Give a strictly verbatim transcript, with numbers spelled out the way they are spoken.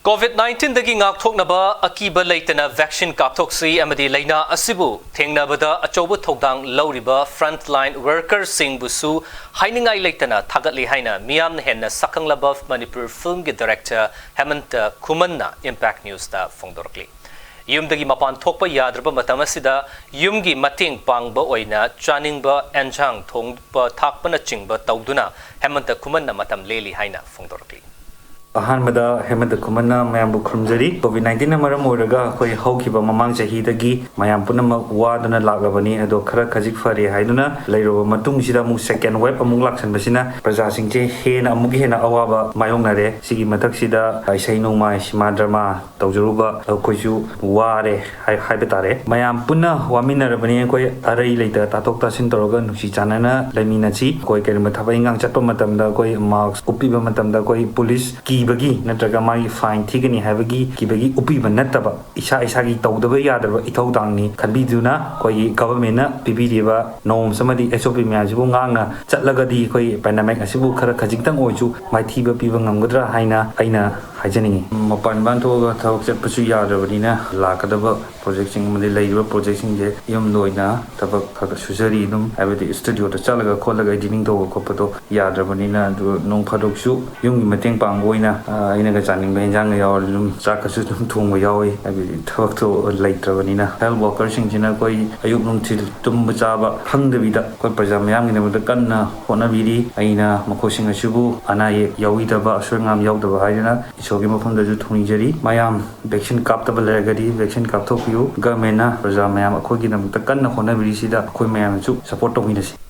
COVID nineteenꯗꯒꯤ ꯉꯥꯛꯊꯣꯛꯅꯕ ꯑꯀꯤꯕ ꯂꯩꯇꯅ vaccine ꯀꯥꯞꯊꯣꯛꯁꯤ ꯑꯃꯗꯤ ꯂꯩꯅꯥ ꯑꯁꯤꯕꯨ ꯊꯦꯡꯅꯕꯗ ꯑꯆꯧꯕ ꯊꯧꯗꯥꯡ ꯂꯧꯔꯤꯕ frontline workerꯁꯤꯡꯕꯨꯁꯨ ꯍꯥꯏꯅꯤꯡꯉꯥꯏ ꯂꯩꯇꯅ ꯊꯥꯒꯠꯂꯤ ꯍꯥꯏꯅ ꯃꯤꯌꯥꯝꯅ ꯍꯦꯟꯅ ꯁꯛꯈꯪꯂꯕ ꯃꯅꯤꯄꯨꯔ ꯐꯤꯜꯝꯒꯤ director ꯍꯦꯃꯟꯇ ꯈꯨꯃꯟꯅ Impact Newsꯇ ꯐꯣꯡꯗꯣꯔꯛꯂꯤ꯫ ꯌꯨꯝꯗꯒꯤ ꯃꯄꯥꯟ ꯊꯣꯛꯄ ꯌꯥꯗ꯭ꯔꯕ ꯃꯇꯝ ꯑꯁꯤꯗ ꯌꯨꯝꯒꯤ ꯃꯇꯦꯡ ꯄꯥꯡꯕ ꯑꯣꯏꯅ ꯆꯥꯅꯤꯡꯕ ꯑꯦꯟꯁꯥꯡ ꯊꯣꯡꯕ ꯊꯥꯛꯄꯅꯆꯤꯡꯕ ꯇꯧꯗꯨꯅ ꯍꯦꯃꯟꯇ ꯈꯨꯃꯟꯅ ꯃꯇꯝ ꯂꯦꯜꯂꯤ ꯍꯥꯏꯅ ꯐꯣꯡꯗꯣꯔꯛꯂꯤ꯫ ꯑꯍꯥꯟꯕꯗ ꯍꯦꯃꯟꯇ ꯈꯨꯃꯟꯅ ꯃꯌꯥꯝꯕꯨ ꯈꯨꯔꯨꯝꯖꯔꯤ꯫ COVID nineteenꯅ ꯃꯔꯝ ꯑꯣꯏꯔꯒ ꯑꯩꯈꯣꯏ ꯍꯧꯈꯤꯕ ꯃꯃꯥꯡ ꯆꯍꯤꯗꯒꯤ ꯃꯌꯥꯝ ꯄꯨꯝꯅꯃꯛ ꯋꯥꯗꯨꯅ ꯂꯥꯛꯂꯕꯅꯤ, ꯑꯗꯣ ꯈꯔ ꯈꯖꯤꯛ ꯐꯔꯦ ꯍꯥꯏꯗꯨꯅ ꯂꯩꯔꯕ ꯃꯇꯨꯡꯁꯤꯗ ꯑꯃꯨꯛ second wave ꯑꯃꯨꯛ ꯂꯥꯛꯁꯟꯕꯁꯤꯅ ꯄ꯭ꯔꯖꯥꯁꯤꯡꯁꯦ ꯍꯦꯟꯅ ꯑꯃꯨꯛ ꯍꯦꯟꯅ ꯑꯋꯥꯕ ꯃꯥꯌꯣꯛꯅꯔꯦ꯫ ꯁꯤꯒꯤ ꯃꯊꯛꯁꯤꯗ ꯏꯁꯩ ꯅꯣꯡꯃꯥꯏ, ꯁꯤꯃꯥ ꯗ꯭ꯔꯃꯥ ꯇꯧꯖꯔꯨꯕ ꯑꯩꯈꯣꯏꯁꯨ ꯋꯥꯔꯦ ꯍꯥꯏ-, ꯍꯥꯏꯕ ꯇꯥꯔꯦ꯫ ꯃꯌꯥꯝ ꯄꯨꯟꯅ ꯋꯥꯃꯤꯟꯅꯔꯕꯅꯤ, ꯑꯩꯈꯣꯏ ꯑꯔꯩ ꯂꯩꯇ ꯇꯥꯊꯣꯛ ꯇꯥꯁꯤꯟ ꯇꯧꯔꯒ ꯅꯨꯡꯁꯤ ꯆꯥꯟꯅꯅ ꯂꯩꯃꯤꯟꯅꯁꯤ꯫ ꯑꯩꯈꯣꯏ ꯀꯔꯤꯒꯨꯝꯕ ꯊꯕꯛ ꯏꯪꯈꯥꯡ ꯆꯠꯄ ꯃꯇꯝꯗ ꯑꯩꯈꯣꯏ mask ꯎꯞꯄꯤꯕ ꯃꯇꯝꯗ ꯑꯩꯈꯣꯏ ꯄꯨꯂꯤꯁ ꯀꯤꯕꯒꯤ ꯅꯠꯇ꯭ꯔꯒ ꯃꯥꯒꯤ fine ꯊꯤꯒꯅꯤ ꯍꯥꯏꯕꯒꯤ ꯀꯤꯕꯒꯤ ꯎꯞꯄꯤꯕ ꯅꯠꯇꯕ, ꯏꯁꯥ ꯏꯁꯥꯒꯤ ꯇꯧꯗꯕ ꯌꯥꯗ꯭ꯔꯕ ꯏꯊꯧꯗꯥꯡꯅꯤ ꯈꯟꯕꯤꯗꯨꯅ ꯑꯩꯈꯣꯏꯒꯤ governmentꯅ ꯄꯤꯕꯤꯔꯤꯕ norms ꯑꯃꯗꯤ SOP ꯃꯌꯥꯝꯁꯤꯕꯨ ꯉꯥꯛꯅ ꯆꯠꯂꯒꯗꯤ ꯑꯩꯈꯣꯏ pandemic ꯑꯁꯤꯕꯨ ꯈꯔ ꯈꯖꯤꯛꯇꯪ ꯑꯣꯏꯔꯁꯨ ꯃꯥꯏꯊꯤꯕ ꯄꯤꯕ ꯉꯝꯒꯗ꯭ꯔꯥ ꯍꯥꯏꯅ ꯑꯩꯅ ꯍꯥꯏꯖꯅꯤꯡꯉꯤ꯫ ꯃꯄꯥꯟ ꯏꯄꯥꯟ ꯊꯣꯛꯑꯒ ꯊꯕꯛ ꯆꯠꯄꯁꯨ ꯌꯥꯗ꯭ꯔꯕꯅꯤꯅ ꯂꯥꯛꯀꯗꯕ projectꯁꯤꯡ ꯑꯃꯗꯤ ꯂꯩꯔꯤꯕ projectꯁꯤꯡꯁꯦ ꯌꯨꯝꯗ ꯑꯣꯏꯅ ꯊꯕꯛ ꯈꯔ ꯈꯔ ꯁꯨꯖꯔꯤ꯫ ꯑꯗꯨꯝ ꯍꯥꯏꯕꯗꯤ studioꯗ ꯆꯠꯂꯒ ꯈꯣꯠꯂꯒ editing ꯇꯧꯕ ꯈꯣꯠꯄꯗꯣ ꯌꯥꯗ꯭ꯔꯕꯅꯤꯅ, ꯑꯗꯨ ꯅꯣꯡ ꯐꯥꯗꯣꯛꯁꯨ ꯌꯨꯝꯒꯤ ꯃꯇꯦꯡ ꯄꯥꯡꯕ ꯑꯣꯏꯅ, ꯑ, ꯑꯩꯅꯒ ꯆꯥꯅꯤꯡꯕ ꯍꯦꯟꯖꯥꯡꯒ ꯌꯥꯎꯔꯗꯤ ꯑꯗꯨꯝ ꯆꯥꯛꯀꯁꯨ ꯑꯗꯨꯝ ꯊꯣꯡꯕ ꯌꯥꯎꯏ꯫ ꯍꯥꯏꯕꯗꯤ ꯊꯕꯛꯇꯣ ꯂꯩꯇ꯭ꯔꯕꯅꯤꯅ health workerꯁꯤꯡꯁꯤꯅ ꯑꯩꯈꯣꯏ ꯑꯌꯨꯛ ꯅꯨꯡꯊꯤꯜ ꯇꯨꯝꯕ ꯆꯥꯕ ꯈꯪꯗꯕꯤꯗ ꯑꯩꯈꯣꯏ ꯄ꯭ꯔꯖꯥ ꯃꯌꯥꯝꯒꯤꯗꯃꯛꯇ ꯀꯟꯅ ꯍꯣꯠꯅꯕꯤꯔꯤ꯫ ꯑꯩꯅ ꯃꯈꯣꯏꯁꯤꯡ ꯑꯁꯤꯕꯨ ꯑꯅꯥ ꯑꯌꯦꯛ ꯌꯥꯎꯕꯤꯗꯕ, ꯑꯁꯣꯏ ꯑꯉꯥꯝ ꯌꯥꯎꯗꯕ ꯍꯥꯏꯗꯨꯅ ꯏꯁꯣꯔꯒꯤ ꯃꯐꯝꯗꯁꯨ ꯊꯧꯅꯤꯖꯔꯤ꯫ ꯃꯌꯥꯝ vaccine ꯀꯥꯞꯇꯕ ꯂꯩꯔꯒꯗꯤ vaccine ꯀꯥꯞꯊꯣꯛꯄꯤꯌꯨ꯫ Governmentꯅ ꯄ꯭ꯔꯖꯥ ꯃꯌꯥꯝ ꯑꯩꯈꯣꯏꯒꯤꯗꯃꯛꯇ ꯀꯟꯅ ꯍꯣꯠꯅꯕꯤꯔꯤꯁꯤꯗ ꯑꯩꯈꯣꯏ ꯃꯌꯥꯝꯅꯁꯨ support ꯇꯧꯃꯤꯟꯅꯁꯤ꯫